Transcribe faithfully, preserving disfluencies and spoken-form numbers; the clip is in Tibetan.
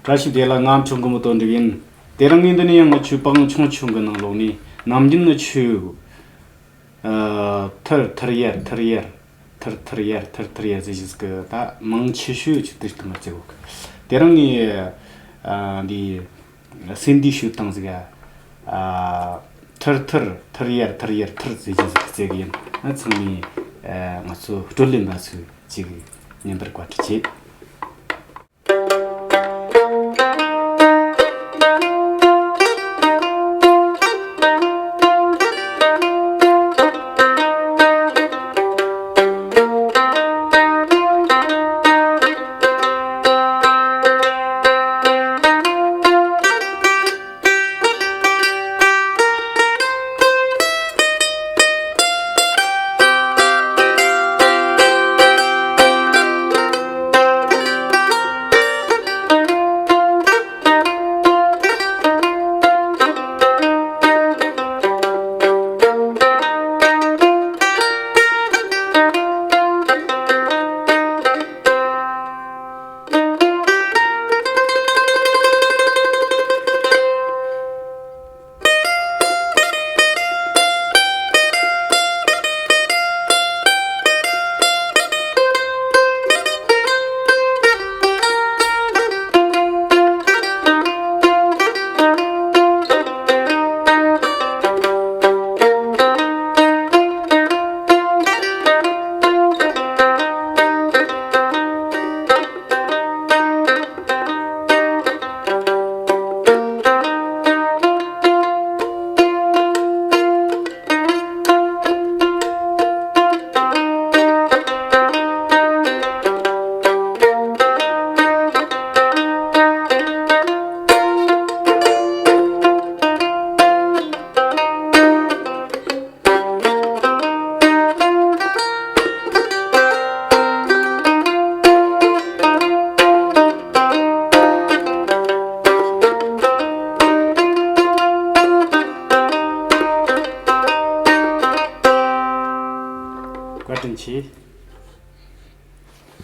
བཀྲ་ཤིས་བདེ་ལེགས། ང་ཁྲོམ་གི་མི་དོན་འགྲིག་ཡིན། དེ་རིང་ངས་འདི་ནས་ཡང་ང་ཆོའི་པང་ཆུང་ཆུང་གི་ནང་ལོགས་ནས་ནམ་རྒྱུན་ང་ཆོའི་ཨ་ཐར་ཐར་ཡར་ཐར་ཡར་ཐར་ཐར་ཡར་ཐར་ཐར་ཡར་ཟེར་བཞིན་གི་ད་མང་ཆེ་ཤོས་ཀྱི་དུས་སྟོན་མ་བརྩི་གོ་གི། དེ་རིང་ངས་ཨ་འདི་སེམས་འདི་ཞུ་སྟངས་ཟིག་ཨ་ཐར་ཐར་ཐར་ཡར་ཐར་ཡར་ཐར་ཟེར་བཞིན་ཟིག་བརྩི་གི་ཡིན། ཨ་ཚང་མས་ཨ་ང་ཚོ་སྤྲོ་ལེན་པ་ཚོས་ཅིག་ཉན་པར་བཀའ་དྲིན་ཆེ། བཀའ་དྲིན་ཆེ།